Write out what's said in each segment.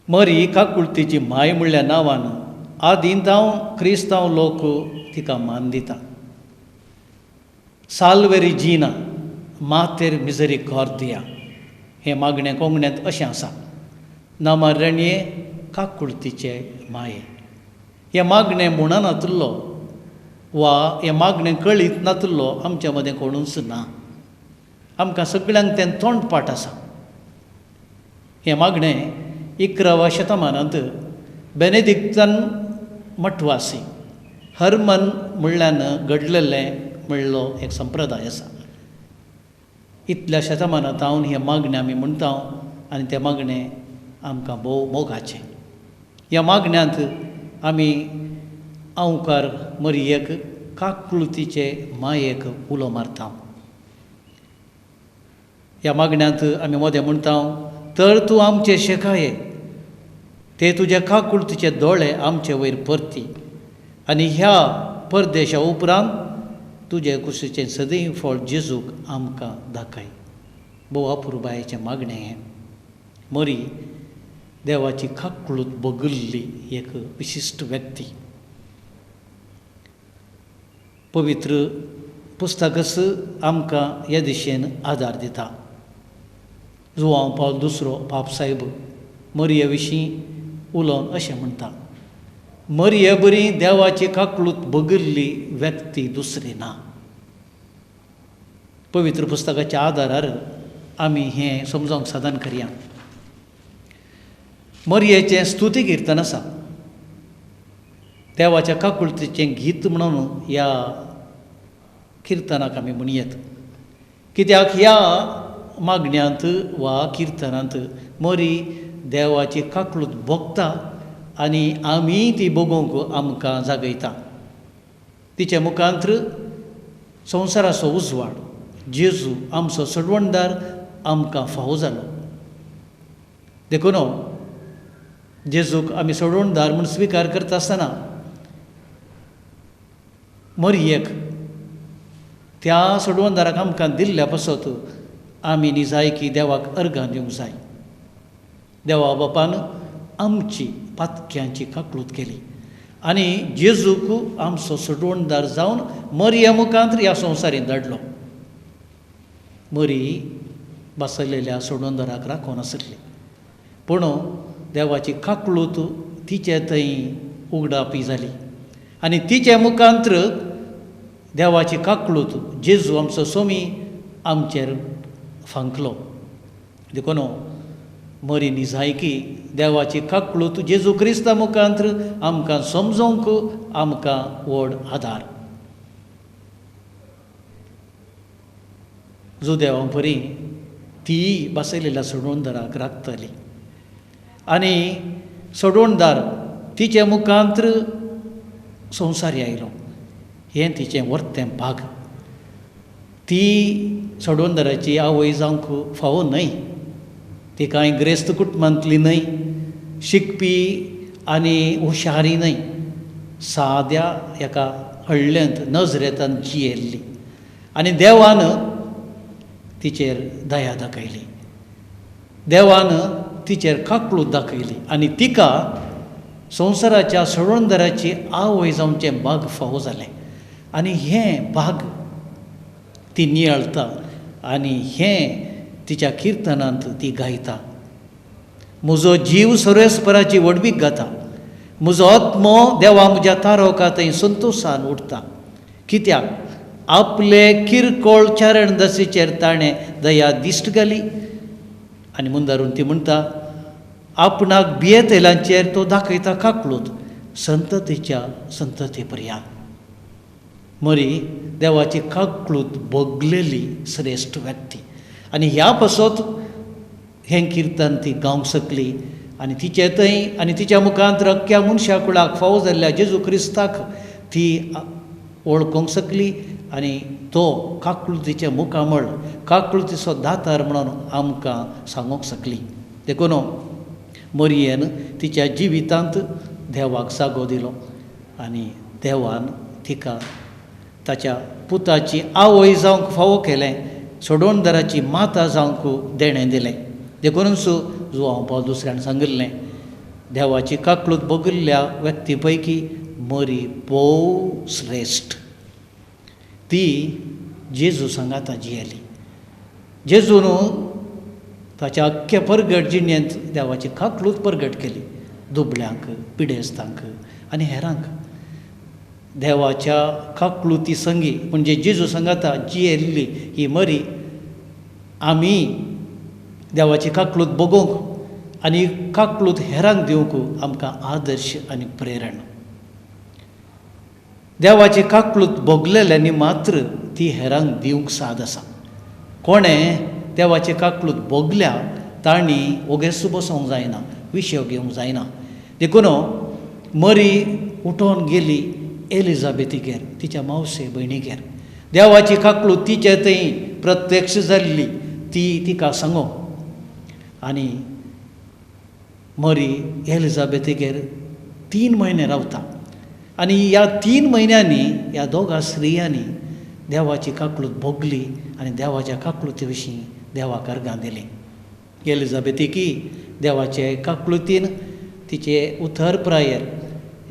मरी काकुळतीची माय म्हणल्या नांवान आदींतांव क्रिस्तांव लोक तिका मान दिता. साल्वे रिजिना मातेर मिजरिकॉर्दिया हें मागणें कोंकण्यांत अशें आसा. नामारणये काकुळतीचे माये. हें मागणें म्हणनातलो वा हें मागणें कळीत नातलो आमच्या मदें कोणूच ना. आमकां सगळ्यांक तें तोंडपाठ आसा. हें मागणें 11व्या शतमानांत बेनेदिक्तन मठवासी हरमन म्हणल्यान घडलेलें म्हणलो एक संप्रदाय आसा. इतल्या शतमानांत हांव हें मागणें आमी म्हणटा आनी तें मागणें आमकां भोव मोगाचें. ह्या मागण्यांत आमी अंवकार मरयेक काकुळतीचे मायेक उलो मारता. ह्या मागण्यांत आमी मोदें म्हणटा, तर तूं आमचे शेकाये, ते तुज्या काकुळतीचे दोळे आमचे वयर परती आनी ह्या परदेशा उपरांत तुजे कुशीचें सदैव फळ जेजूक आमकां दाखय. भोव अपुरबायेचें मागणें हें. मरी देवाची काकुळत बगल्ली एक विशिश्ट व्यक्ती. पवित्र पुस्तकच आमकां हे दिशेन आदार दिता. जुवांव पावल दुसरो पाप साहेब मरये विशीं उलोवन अशें म्हणटा, मरये बरी देवाची काकुळत बगल्ली व्यक्ती दुसरी ना. पवित्र पुस्तकाच्या आदारार आमी हें समजोंक साधन करया. मरयेचें स्तुती किर्तन आसा. देवाच्या काकुळतीचें गीत म्हणून ह्या किर्तनाक आमी म्हणयेत. कित्याक ह्या मागण्यांत वा किर्तनांत मरी देवाची काकुळत भोगता आनी आमी ती भोगोवंक आमकां जागयता. तिचे मुखांत्र संवसाराचो उजवाड जेजू आमचो सोडवणदार आमकां फावो जालो. देखून जेजूक आमी सोडवणदार म्हूण स्विकार करता आसतना मरयेक त्या सोडवणदाराक आमकां दिल्ल्या पासत आमी निजायकी देवाक अर्गां दिवंक जाय. देवा बापान आमची पातक्यांची काकुळत केली आनी जेजूक आमचो सोडवणदार जावन मरये मुखांत ह्या संवसारींत धाडलो. मरी बसलेल्या सोडवणदाराक राखून आसली, पूण देवाची काकुळत तिचे थंय उगडापी जाली आनी तिचे मुखांत्र देवाची काकुळत जेजू आमचो सोमी आमचेर फांकलो. देखून मरी निजायकी देवाची काकुळत जेजू क्रिस्ता मुखांत्र आमकां समजोवंक आमकां व्हड आदार. जुदेवा परी ती बसयलेल्या सोडवणदाराक राखतली आनी सोडवणदार तिचे मुखांत्र संवसारी आयलो. हें तिचें वर्तें भाग. ती सोडवणदाराची आवय जावंक फावो न्हय. ती कांय ग्रेस्त कुटुंबांतली न्हय, शिकपी आनी हुशारी न्हय, साद्या एका हळ्ळ्यांत नजरेंतान जियेल्ली आनी देवान तिचेर दया दाखयली, देवान तिचेर काकुळट दाखयली आनी तिका संवसाराच्या सोडवणदाराची आवय जावचें भाग फावो जालें. आनी हें भाग ती नियाळता आनी हें तिच्या किर्तनांत ती गायता. म्हजो जीव सर्वेस्पराची व्हडवीक गाता, म्हजो आत्मो देवा म्हज्या तारोका थंय संतोशान उठता. कित्याक आपले किरकोळ चरणदासीचेर ताणें दया दिश्ट घाली. आनी मुंदारून ती म्हणटा, आपणाक भियेतल्यांचेर तो दाखयता काकुळट संततीच्या संतती पर्यंत. मरी देवाची काकुळट भोगलेली श्रेश्ठ व्यक्ती आनी ह्या पासत हें किर्तन ती गावंक शकली आनी तिचे थंय आनी तिच्या मुखांत अख्ख्या मनशा कुळाक फावो जाल्ल्या जेजू क्रिस्ताक ती वळखूंक शकली आनी तो काकुळतीचें मुखामळ काकुळतीचो दातार म्हणून आमकां सांगूंक शकली. देखून मरयेन तिच्या जिवितांत देवाक जागो दिलो आनी देवान तिका ताच्या पुताची आवय जावंक फावो केलें, सोडवणदाराची माता जावंक देणें दिलें. देखूनच जुवांव पावल दुसऱ्यान सांगिल्लें, देवाची काकळूत भोगिल्ल्या व्यक्ती पैकी मरी भोव श्रेश्ठ. ती जेजू सांगाता जियेली. जेजून ताच्या अख्ख्या परगट जिणेंत देवाची काकळूत परगट केली, दुबळ्यांक, पिडेस्तांक आनी हेरांक. देवाच्या काकळुती संगी म्हणजे जेजू सांगाता जियेल्ली ही मरी आमी देवाची काकळूत भोगोवंक आनी काकळूत हेरांक दिवंक आमकां आदर्श आनी प्रेरण. देवाची काकळूत भोगलेल्यांनी मात्र ती हेरांक दिवंक साद आसा. कोणें देवाची काकळूत भोगल्या तांणी ओगेस बसोवंक जायना, विशय घेवंक जायना. देखून मरी उठोवन गेली एलिजाबेथीगेर, तिच्या मावशे भयणीगेर. देवाची काकळूत तिचे थंय प्रत्यक्ष जाल्ली ती तिका सांगो. आनी मरी एलिजाबेथीगेर 3 म्हयने रावता आनी ह्या 3 म्हयन्यांनी ह्या दोगा स्त्रियांनी देवाची काकळूत भोगली आनी देवाच्या काकळुती विशीं देवाक अर्गां दिलीं. एलिजाबेथीकी देवाचे काकळुतीन तिचे उतर प्रायेर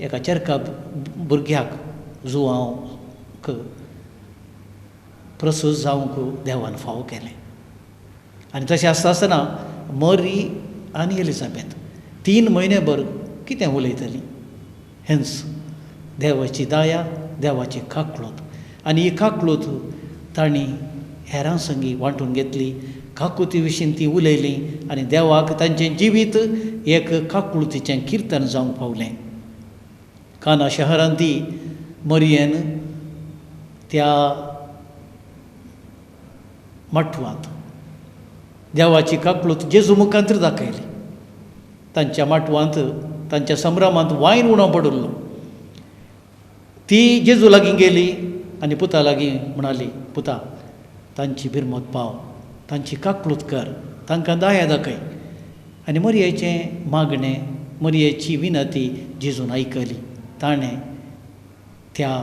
एका चेरका भुरग्याक जुवांक प्रसूत जावंक देवान फावो केलें. आनी तशें आसता आसतना मरी आनी एलिजाबेथ 3 म्हयने भर कितें उलयतली? हेंच देवाची दया, देवाची काकळूत. आनी ही काकळूत तांणी हेरां संगी वांटून घेतली. काकुती विशीं ती उलयली आनी देवाक तांचें जिवीत एक काकळुतीचें किर्तन जावंक पावलें. काना शहरांत ती मरियेन त्या माटवांत देवाची काकळूत जेजू मुखांतर दाखयली. तांच्या माटवांत, तांच्या संभ्रमांत वायन उणो पडिल्लो. ती जेजू लागीं गेली आनी पुता लागीं म्हणाली, पुता तांची बिरमत पाव, तांची काकळूत कर, तांकां दया दाखय. आनी मरियेचें मागणें, मरियेची विनती जेजून आयकली. ताणें त्या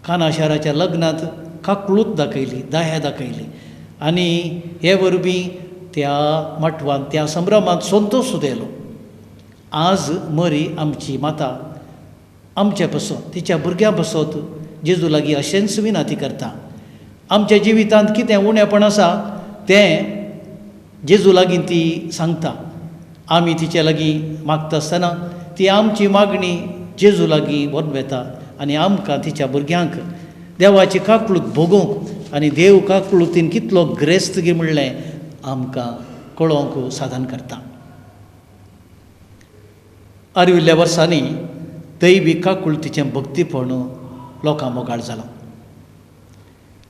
काना शाराच्या लग्नांत काकळूत दाखयली, दया दाखयली आनी हे वरवीं त्या माटवांत, त्या संभ्रमांत संतोश सुद्दां. आज मरी आमची माता आमचे पासत, तिच्या भुरग्यां पासत जेजू लागीं अशेंच विनंती करता. आमच्या जिवितांत कितें उणेपण आसा तें जेजू लागीं ती सांगता. आमी तिचे लागीं मागता आसतना ती आमची मागणी जेजू लागीं व्हरून वता आनी आमकां तिच्या भुरग्यांक देवाची काकळूत भोगोवंक आनी देव काकळुतीन कितलो ग्रेस्त गी म्हणलें आमकां कळोवंक साधन करता. आर्विल्ल्या वर्सांनी दैवी काकुळतीचें भक्तीपण लोकां मोगाळ जालां.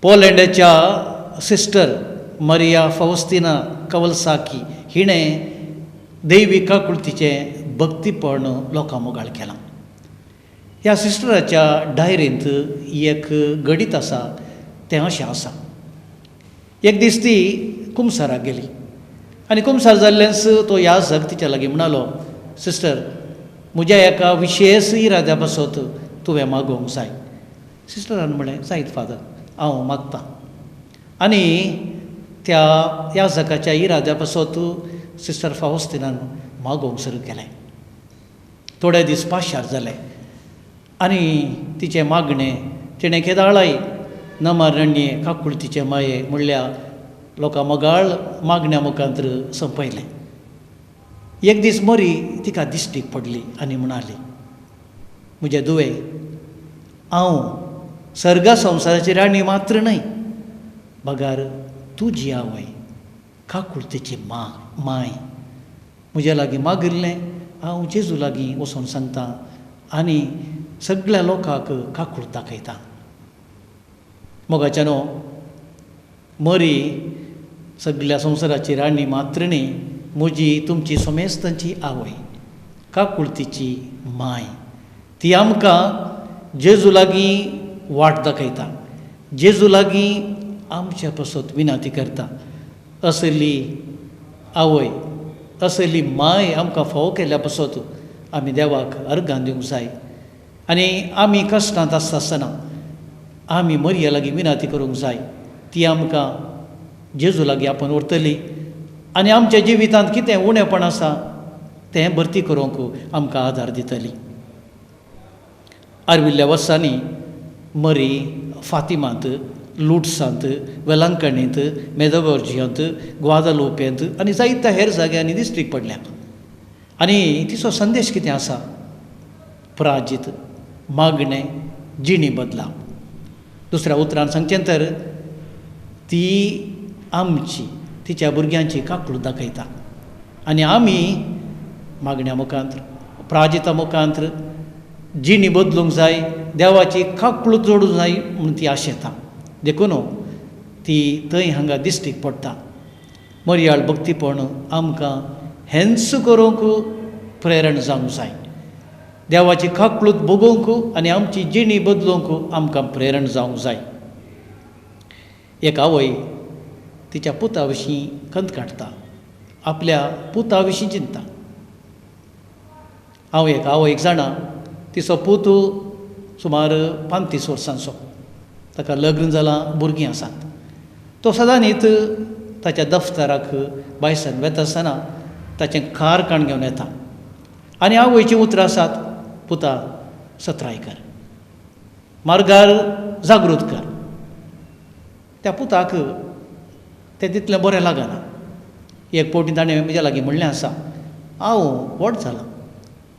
पोलंडाच्या सिस्टर मरिया फावस्तिना कवलसाकी हिणें दैवी काकुळतीचें भक्तीपण लोकां मोगाळ केलां. ह्या सिस्टराच्या डायरींत एक घडीत आसा, तें अशें आसा. एक दीस ती कुमसाराक गेली आनी कुमसार जाल्ल्याच तो याजक तिच्या लागीं म्हणालो, सिस्टर म्हज्या एका विशेश इराद्या पासत तुवें मागोवंक जाय. सिस्टरान म्हणलें, जायत फादर, हांव मागतां. आनी त्या याजकाच्या इराद्या पासत सिस्टर फावस्तिनान मागोवंक सुरू केलें. थोडे दीस पाशार जाले आनी तिचें मागणें तिणें केदाळाय नमरण्ये काकुळतीचे माये म्हणल्यार लोकां मोगाळ मागण्या मुखांत सोंपयलें. एक दीस मरी तिका दिश्टीक पडली आनी म्हणाली, म्हजे दुवे, हांव सर्गा संवसाराची राणी मात्र न्हय, बगर तुजी आवय काकुळतीची माय. म्हज्या लागीं मागिल्लें हांव जेजू लागीं वचून सांगता आनी सगळ्या लोकांक काकूळ दाखयता. मोगाच्यानो, मरी सगळ्या संवसाराची राणी मात्र न्ही, म्हजी तुमची समेस्तांची आवय, काकुळतीची माय. ती आमकां जेजू लागीं वाट दाखयता, जेजू लागीं आमच्या पासत विनंती करता. असली आवय, असली माय आमकां फावो केल्ल्या पासत आमी देवाक अर्गां दिवंक जाय. आनी आमी कश्टांत आसता आसतना आमी मरिया लागीं विनंती करूंक जाय. ती आमकां जेजू लागीं आपोवन व्हरतली आनी आमच्या जिवितांत कितें उणेपण आसा तें भरती करूंक आमकां आदार दितली. आर्विल्ल्या वर्सांनी मरी फातिमांत, लुट्सांत, वेलांकणींत, मेदगोर्जियांत, ग्वादालुपेंत आनी जायत्या हेर जाग्यांनी दिश्टीक पडल्या. आनी तिचो संदेश कितें आसा? प्राजीत, मागणें, जिणी बदला. दुसऱ्या उतरान सांगचें तर ती आमची, तिच्या भुरग्यांची काकूळ दाखयता आनी आमी मागण्या मुखांत, प्राजिता मुखांत जिणी बदलूंक जाय, देवाची काकूळ जोडूंक जाय म्हूण ती आशेता. देखून ती थंय हांगा दिश्टीक पडटा. मर्याळ भक्तीपण आमकां हेंच करूंक प्रेरण जावंक जाय. देवाची काकूळत भोगोवंक आनी आमची जिणी बदलूंक आमकां प्रेरण जावंक जाय. एक आवय तिच्या पुता विशीं खंत काडटा, आपल्या पुता विशीं चिंतता. हांव एक आवयक जाणा, तिचो पूत सुमार 35 वर्सांचो, ताका लग्न जालां, भुरगीं आसात. तो सदांनीत ताच्या दफ्तराक भायसान वेता आसतना ताचें कार काण घेवन येता आनी आवयचीं उतरां आसात, पुता सत्राय कर, मार्गार जागृत कर. त्या पुताक तें तितलें बरें लागना. एक फावटी ताणें म्हज्या लागीं म्हणलें आसा, हांव व्हड जालां,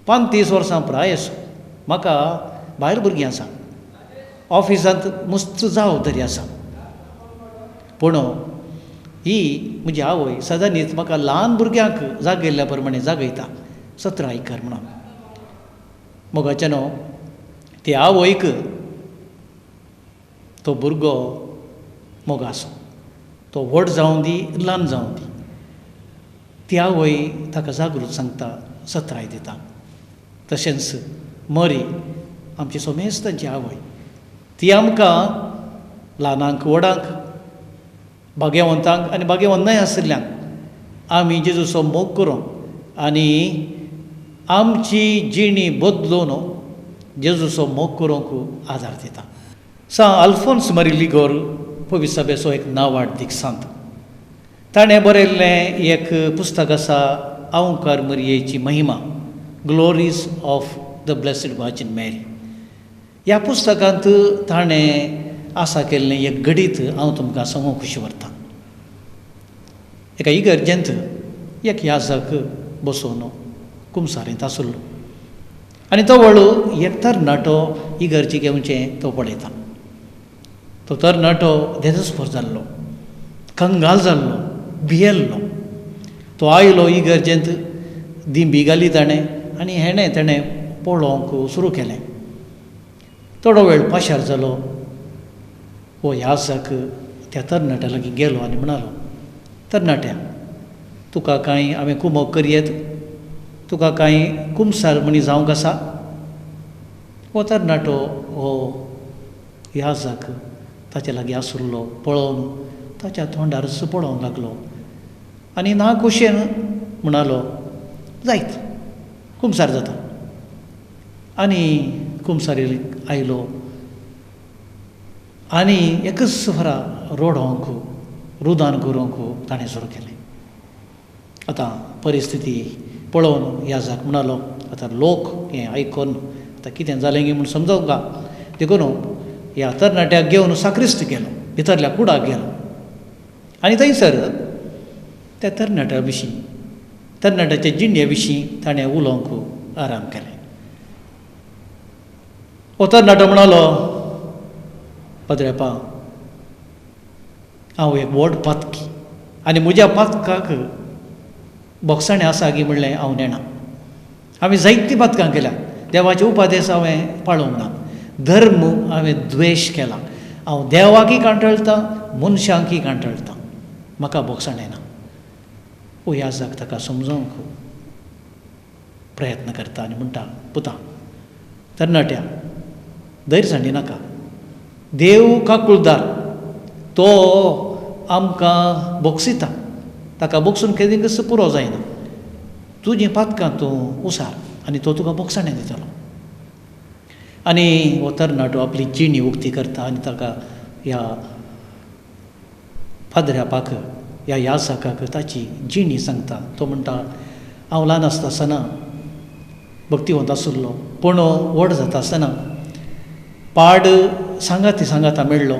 35 वर्सां प्रायस, म्हाका भायर भुरगीं आसा, ऑफिसांत मस्त जबाबदारी आसा, पूण ही म्हजी आवय सदांनीच म्हाका ल्हान भुरग्यांक जागयल्ल्या प्रमाणे जागयता, सत्राय कर म्हणून. मोगाचें न्हू, ते आवयक तो भुरगो मोगासो, तो व्हड जावं दी ल्हान जावं दी, ती आवय ताका जागृत सांगता, सत्राय दिता. तशेंच मरी आमची सोमेस्तांची आवय, ती आमकां ल्हानांक व्हडांक, भाग्यवंतांक आनी भाग्यवंत न्हय आशिल्ल्यांक आमी जेजूचो मोग करूंक आनी आमची जिणी बदलून जेजूचो मोग करूंक आदार दिता. सांत आल्फोन्स मरी लिगोर पवित्र एक नावाडदीक सांत, ताणें बरयल्लें एक पुस्तक आसा, आंवकार मरियेची महिमा, glories of the blessed virgin Mary. ह्या पुस्तकांत ताणें आसा केल्लें एक घडीत हांव तुमकां सांगूंक खुशी व्हरता. एका इगर्जेंत एक याजक बसोवन कुमसारींत आसलो आनी तो वळू एक तरणाटो इगर्जेक येवचें तो पळयता. तो तरणाटो देजस्पर जाल्लो, कंगाल जाल्लो, भियेल्लो. तो आयलो इगर्जेंत, दिंबी घाली ताणें आनी हेणें ताणें पळोवंक सुरू केलें. थोडो वेळ पाशार जालो. हो याजक त्या तरणाट्या लागीं गेलो आनी म्हणालो, तरणाट्या, तुका कांय हांवें कुमोक करयेत? तुका कांय कुमसार म्हणी जावंक आसा? हो तरणाटो हो याजक ताच्या लागीं आसुल्लो पळोवन ताच्या तोंडारच पळोवंक लागलो आनी ना खोशयेन म्हणालो, जायत, कुमसार जाता. आनी कुमसारी आयलो आनी एकच फरा रोडोंक रुदान करूंक ताणें सुरू केलें. आतां परिस्थिती पळोवन याजक म्हणालो, आतां लोक हें आयकून आतां कितें जालें गी म्हूण समजूंक गा, देखून ह्या तरणाट्याक घेवन साक्रिस्त गेलो, भितरल्या कुडाक गेलो आनी थंयसर त्या तरणाट्या विशीं, तरणाट्याचे जिणे विशीं ताणें उलोवंक आराम केलें. हो तरणाटो म्हणालो, पद्रेपा, हांव एक व्हड पातकी आनी म्हज्या पातकाक बोगसाणें आसा गी म्हणलें हांव नेणा. हांवें जायतीं पातकां केल्या, देवाचे उपादेस हांवें पाळूंक ना, धर्म हांवें द्वेश केला, हांव देवाकय कांटळटां, मनशांकय कांटळटां, म्हाका बोगसाणें ना. ओ याजक ताका समजोवंक प्रयत्न करता आनी म्हणटा, पुता, तरणाट्या, धैर्य सांडी नाका, देव काकुळदार, तो आमकां बोगसिता, ताका बोगसून केदींकच पुरो जायना, तुजीं पातकां तूं उसार आनी तो तुका बोगसाणें दितलो. आनी हो तरणाटो आपली जिणी उक्ती करता आनी ताका ह्या पाद्र्यापाक, ह्या याजकाक ताची जिणी सांगता. तो म्हणटा, हांव ल्हान आसता आसतना भक्तिवंत आशिल्लो, पूण व्हड जाता आसतना पाड सांगाती सांगाता मेळ्ळो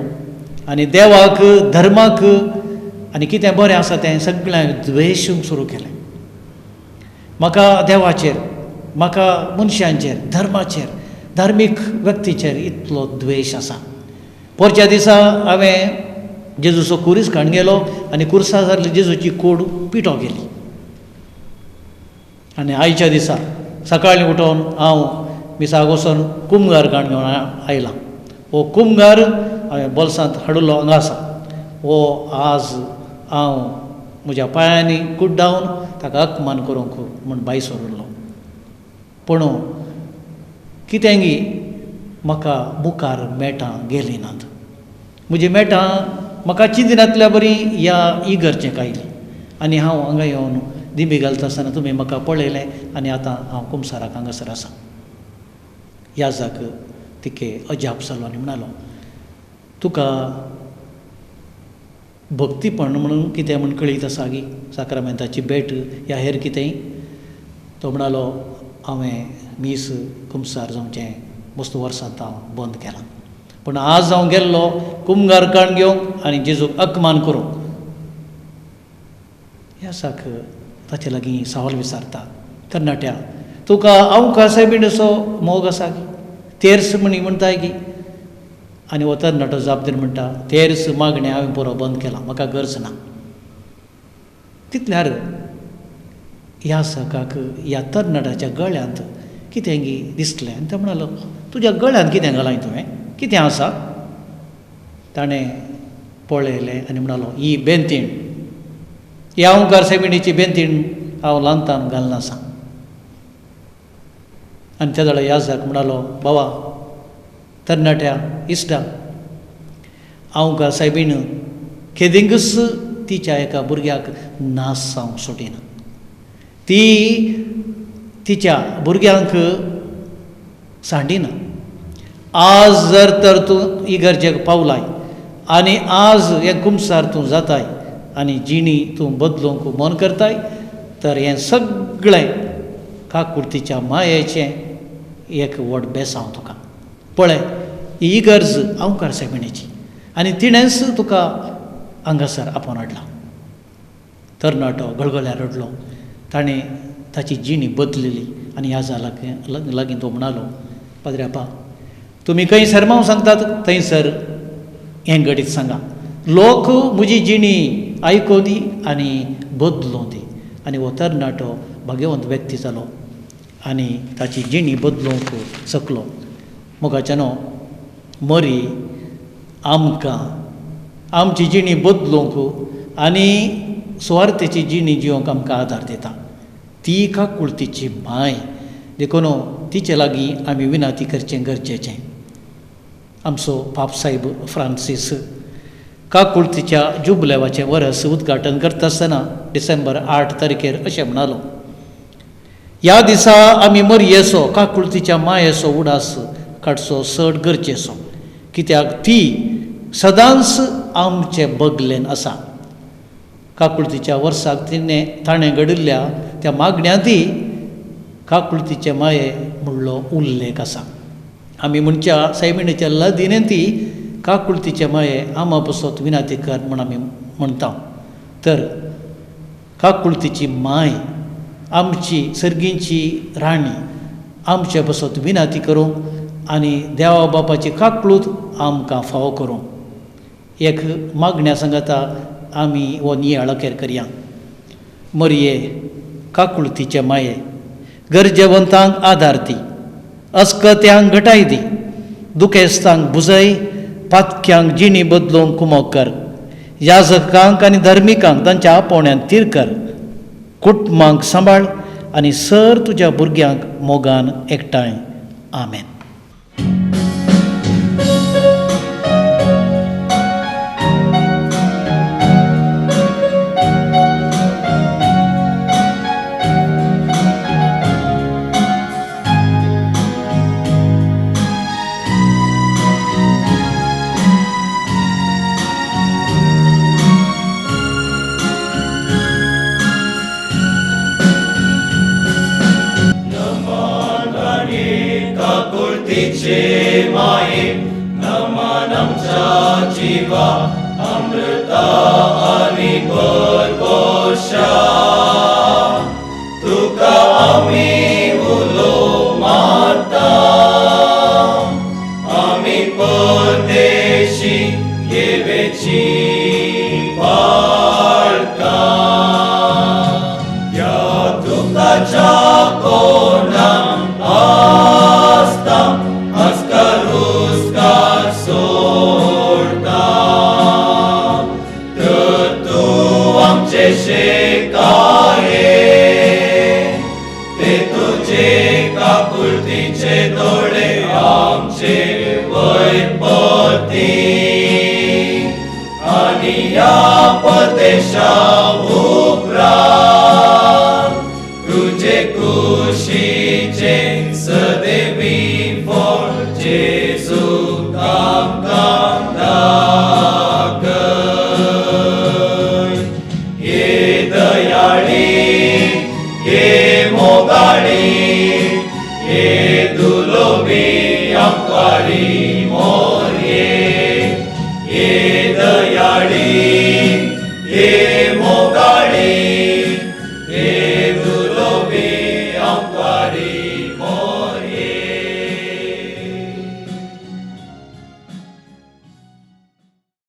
आनी देवाक, धर्माक आनी कितें बरें आसा तें सगळें द्वेशूंक सुरू केलें. म्हाका देवाचेर, म्हाका मनशांचेर, धर्माचेर, धार्मीक व्यक्तीचेर इतलो द्वेश आसा. पोरच्या दिसा हांवें जेजूचो खुरीस काण गेलो आनी खुर्सा जाल्ली जेजूची कूड पिठो केली. आनी आयच्या दिसा सकाळीं उठोवन हांव मिसाक वचून कुमगार काण घेवन आयलां. हो कुमगार हांवें बोल्सांत हाडिल्लो हांगा आसा. हो आज हांव म्हज्या पांयांनी कुड्डावन ताका अपमान करूंक म्हूण भायर सरिल्लो. पूण कितेंगी म्हाका मुखार मेटां गेलीं नात. म्हजी मेटां म्हाका चिंतिनातल्या बरी ह्या इगर्जेक आयली आनी हांव हांगा येवन दिंबी घालता आसतना तुमी म्हाका पळयलें आनी आतां हांव कुमसाराक हांगासर आसा. याजाक तिके अजाप जालो आनी म्हणालो, तुका भक्तीपण म्हणून कितें म्हूण कळीत आसा गी, साक्रामेंताची भेट या हेर कितेंय? तो म्हणालो, हांवें मीस कुमसार जावचें मस्त वर्सांत हांव बंद केलां, पूण आज हांव गेल्लो कुमगार काण घेवंक आनी जेजूक अकमान करूंक. यासाक ताचे लागीं सवाल विचारता, तरणाट्या, तुका हांव सायबिणीचो मोग आसा गी, तेर्स म्हणी म्हणटाय गी? आनी हो तरणाटो जाप दिवन म्हणटा, तेर्स मागणें हांवें पुरो बंद केलां, म्हाका गरज ना. तितल्यार ह्या सकाक ह्या तरणाट्याच्या गळ्यांत कितें गी दिसलें आनी तो म्हणालो, तुज्या गळ्यांत कितें घालां तुवें, कितें आसा? ताणें पळयलें आनी म्हणालो, ही बेंतीण, ह्या ओंकार सायबिणीची बेंतीण हांव ल्हानतान घालना आसा. आनी त्या जाल्यार याजाक म्हणालो, बाबा तरणाट्या इश्टा, हांव सायबीण केदिंकूच तिच्या एका भुरग्याक नाश जावंक सोडिना. ती तिच्या भुरग्यांक सांडिना. आज जर तर तूं इगर्जेक पावलाय आनी आज हें कुमसार तूं जाताय आनी जिणी तूं बदलूंक मन करताय तर हें सगळें काकुळतीच्या मायेचें एक व्हड बेसांव तुका. पळय, ही इगर्ज ओंकार सायबिणीची आनी तिणेंच तुका हांगासर आपोवन हाडला. तरणाटो गळगळ्यार रडलो. ताणें ताची जिणी बदलिली आनी ह्या जालां लागीं तो म्हणालो, पाद्र्यापा, तुमी खंय सरमांव सांगतात थंयसर हें घडीत सांगा, लोक म्हजी जिणी आयकों दी आनी बदलों दी. आनी हो तरणाटो भाग्यवंत व्यक्ती जालो आनी ताची जिणी बदलूंक शकलो. मोगाच्यानो, मरी आमकां आमची जिणी बदलूंक आनी सुवार्थेची जिणी जिवंक आमकां आदार दिता. ती काकुळतीची माय, देखून तिचे लागीं आमी विनंती करचें गरजेचें. आमचो पापसाहेब फ्रांसीस काकुळतीच्या जुबलेवाचें वरस उद्घाटन करता आसतना डिसेंबर 8 तारखेर अशें म्हणालो, ह्या दिसा आमी मरयेचो काकुळतीच्या मायेचो उडास काडचो चड गरजेचो, कित्याक ती सदांच आमचे बगलेन आसा. काकुळतीच्या वर्साक तिणें ताणें घडिल्ल्या त्या मागण्यांतय काकुळतीचे माये म्हणलो उल्लेख आसा. आमी म्हणच्या सायबिणीच्या लादिनेंती काकुळतीचे माये आमा पसत विनाती कर म्हूण आमी म्हणटा. तर काकुळतीची माय आमची सर्गींची राणी आमचे पसत विनाती करूंक आनी देवा बापाची काकळूत आमकां फावो करूंक एक मागण्या सांगाता आमी हो नियाळ अखेर करया. मरये काकुळतीचे माये, गरजेवंतांक आदार दी, अस्कत्यांक घटाय दी, दुखेस्तांक बुजय, पातक्यांक जिणी बदलूंक कुमक कर, याजकांक आनी धर्मिकांक तांच्या आपोवण्यान तीर कर, कुटुंबांक सांबाळ आनी सर तुज्या भुरग्यांक मोगान एकठांय. आमेन. आमच्या जिवा अमृता आनी भरवशा तुका आमी उलो मारता आमी परदेशी येवेची पाळका ह्या दुखाच्या कोणाक आसता अस्कार सोडता तर तूं आमचे शेकाये ते तुझे काकुळतीचे दोळे आमचे वयर परती आनी ह्या परदेशा उपरांत तुजे कुशीचे सदैवी फळ जेजू आमकां दाखय. हे दयाळी, हे